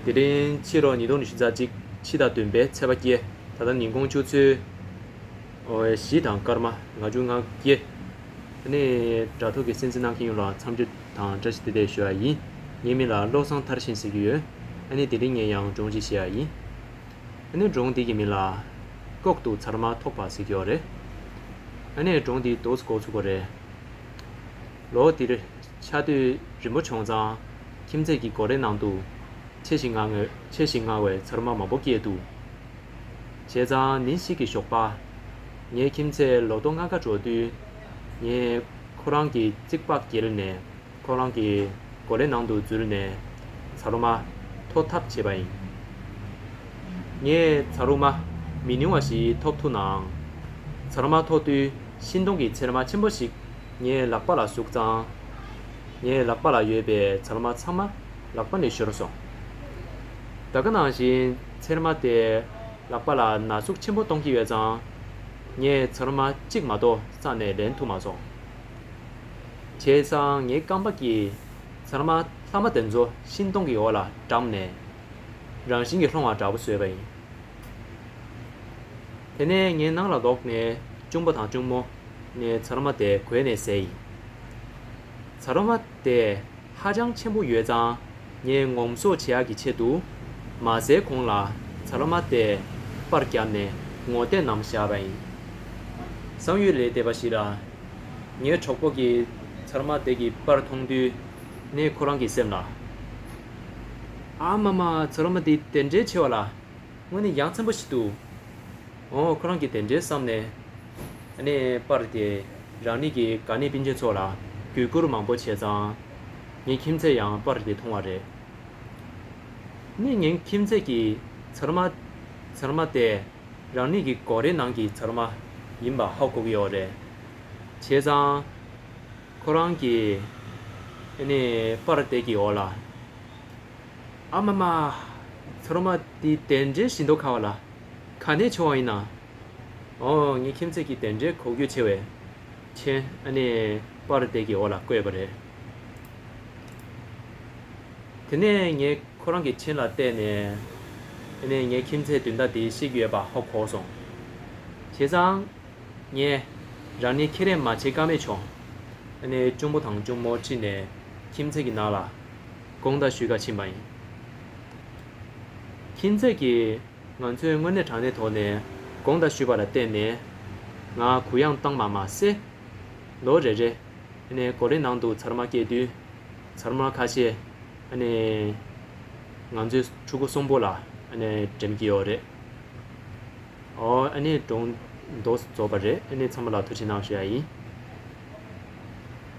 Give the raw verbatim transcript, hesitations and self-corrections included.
དེ་རིང་ཕྱི་ལོ་ཉིས་སྟོང་ཉི་ཤུ་རྩ་གཅིག་ཕྱི་ཟླ་བདུན་པའི་ཚེས་པ་བརྒྱད། ད་ལྟ་ཉིན་གུང་ཆུ་ཚོད་བཞི་དང་སྐར་མ་ལྔ་བཅུ་ང་བརྒྱད། ཨ་ནི་དྲ་ཐོག་གི་གསན་གཟིགས་གནང་མཁན་ཡོངས་ལ་འཚམས་འདྲི་དང་བཀྲ་ཤིས་བདེ་ལེགས་ཞུ་ཡ་ཡིན། ངའི་མིང་ལ་བློ་བཟང་མཐར་ཕྱིན་ཟེར་གྱི་ཡོད། ཨ་ནི་དེ་རིང་ངས་ཡང་སྒྲུང་ཅིག་བཤད་ཡ་ཡིན། ཨ་ནི་སྒྲུང་འདི་གི་མིང་ལ་ལྐོག་ཏུ་ཚ་རུ་མ་ཐོགས་པ་ཟེར་གྱི་ཡོད་རེད། ཨ་ནི་སྒྲུང་འདི་འདུག་སེ་འགོ་ཚུགས་པ་རེད། ལོ་འདིར་ཆར་དུས་རིང་པོ་བྱུང་ཙང་ཁྱིམ་མཚེས་ཀྱི་སྒོ་རའི་ནང་དུ་ཆེ་ཞིང་མངར་བའི་ཆེ་ཞིང་མངར་བའི་ཚ་རུ་མ་མང་པོ་སྐྱེས་འདུག་བྱས་ཙང་ཉིན་ཞིག་གི་ཞོགས་པ། ངའི་ཁྱིམ་མཚེས་ལོ་ཐོ་ལྔ་ཀ་འགྲོ་དུས། ངས་ཁོ་རང་གི་རྩིག་པ་འགྱེལ་ནས་ཁོ་རང་གི་སྒོ་རའི་ནང་དུ་འཛུལ་ནས་ཚ་རུ་མ་འཐོར་ཐབས་བྱས་པ་ཡིན། ངས་ཚ་རུ་མ་མི་ཉུང་བ་ཞིག་འཐོར་ཐུབ་ནའང་། ཚ་རུ་མ་འཐོར་དུས་ཤིང་སྡོང་གི་ཚེར་མ་ཆེན་པོ་ཞིག་ངའི་ལག་པ་ལ་ཟུག་ཙང་། ངའི་ལག་པ་ལ་ཡོད་པའི་ཚ་རུ་མ་ཚང་མ་ལག་པ་ནས་ཤོར་སོང་། ད་ག་ནང་བཞིན་ཚེར་མ་དེས་ལག་པ་ལ་ན་ཟུག་ཆེན་པོ་གཏོང་གི་ཡོད་ཙང་། ངས་ཚ་རུ་མ་གཅིག་མ་གཏོགས་རྩ་ནས་ལེན་ཐུབ་མ་སོང་། བྱས་ཙང་ངའི་རྐང་པ་གིས་ཚ་རུ་མ་ལྷག་མ་དེ་ཚོ་ཤིང་སྡོང་གི་འོག་ལ་བཀྲམ་ནས། རང་བཞིན་གྱིས་ལྷུང་བ་འདྲ་པོ་བཟོས་པ་ཡིན། དེ་ནས་ངའི་ནང་ལ་ལོག་ནས་གཅུང་པོ་དང་གཅུང་མོ་ནས་ཚ་རུ་མ་དེ་གོན་ནས་བཟས་ཡིན། ཚ་རུ་མ་དེ་ཧ་ཅང་ཆེན་པོ་ཡོད་ཙང་ངས་ངོམ་སོ་བྱེད་ཡག་གི་ཆེད་དུ་མ་བཟས་གོང་ལ་ཚ་རུ་མ་དེ་པར་བརྒྱབ་ནས་ངོ་དེབ་ནང་བཞག་པ་ཡིན། བསམ་ཡུལ་ལས་འདས་པ་ཞིག་ལ། ངའི་གྲོགས་པོ་གིས་ཚ་རུ་མ་དེ་གི་པར་མཐོང་དུས་ནས་ཁོ་རང་གི་སེམས་ལ། ཨ་མ་མ། ཚ་རུ་མ་འདི་དེ་འདྲའི་ཆེ་བ་ལ། དངོས་གནས་ཡ་མཚན་པོ་ཞིག་འདུག་ཨོ། ཁོ་རང་གིས་དེ་འདྲའི་བསམ་ནས། ཨ་ནི་པར་དེ་རང་ཉིད་ཀྱི་དགའ་ཉེ་སྤུན་མཆེད་ཚོ་ལ་བརྒྱུད་བསྐུར་མང་པོ་བྱས་ཙང་། ངའི་ཁྱིམ་མཚེས་ཡང་པར་དེ་མཐོང་བ་རེད། ནི་ངའི་ཁྱིམ་མཚེས་ཀྱིས་ཚ་རུ་མ། ཚ་རུ་མ་དེ་རང་ཉིད་ཀྱི་སྒོ་རའི་ནང་གི་ཚ་རུ་མ་ཡིན་པ་ཧ་གོ་གི་ཡོད་རེད། བྱས་ཙང་། ཁོ་རང་གིས་ཨ་ནི་པར་དེ་གི་འོག་ལ། ཨ་མ་མ། ཚ་རུ་མ་འདི་དེ་འདྲའི་ཞིམ་མདོག་ཁ་བ་ལ། ག་ནས་བྱུང་བ་ཡིན་ན། ཨོ། ངའི་ཁྱིམ་མཚེས་ཀྱིས་དེ་འདྲའི་གོ་རྒྱུ་ཆེ་བའི་མཆན་ཨ་ནི་པར་དེ་གི་འོག་ལ་བཀོད་པ་རེད། དེ་ནས་ངས་ཁོ་རང་གི་མཆན་ལ་བལྟས་ནས། ཨ་ནི་ངའི་ཁྱིམ་མཚེས་དོན་དག་དེ་ཤེས་ཀྱི་ཡོད་པ་ཧ་གོ་སོང་། བྱས་ཙང་། ངས་རང་ཉིད་ཁེ་རེ་མ་བྱེད་ཀ་མེད་བྱུང་། ཨ་ནི་གཅུང་པོ་དང་གཅུང་མོ་ཁྲིད་ནས་ཁྱིམ་མཚེས་ཀྱི་ནང་ལ་དགོངས་དག་ཞུ་ག་ཕྱིན་པ་ཡིན། ཁྱིམ་མཚེས་ཀྱིས་ང་ཚོས་དངོས་གནས་དྲང་གནས་ཐོག་ནས་དགོངས་དག་ཞུས་པ་ལ་བརྟེན་ནས་ང་གུ་ཡངས་བཏང་བ་མ་ཟད། ལོ་རེ་རེ་ཨ་ནི་སྒོ་རའི་ནང་དུ་ཚ་རུ་མ་སྐྱེས་དུས། ཚ་རུ་མ་ཁ་ཤས་ཨ་ནི་ང་ཚོའི་ཕྲུ་གུ་གསུམ་པོ་ལ་ཨ་ནི་འགྲེམས་ཀྱི་ཡོད་རེད། ཨོ། ཨ་ནི་སྒྲུང་འདུག་སེ་རྫོགས་པ་རེད། ཨ་ནི་ཚང་མ་ལ་ཐུགས་རྗེ་གནང་ཞུ་ཡ་ཡིན།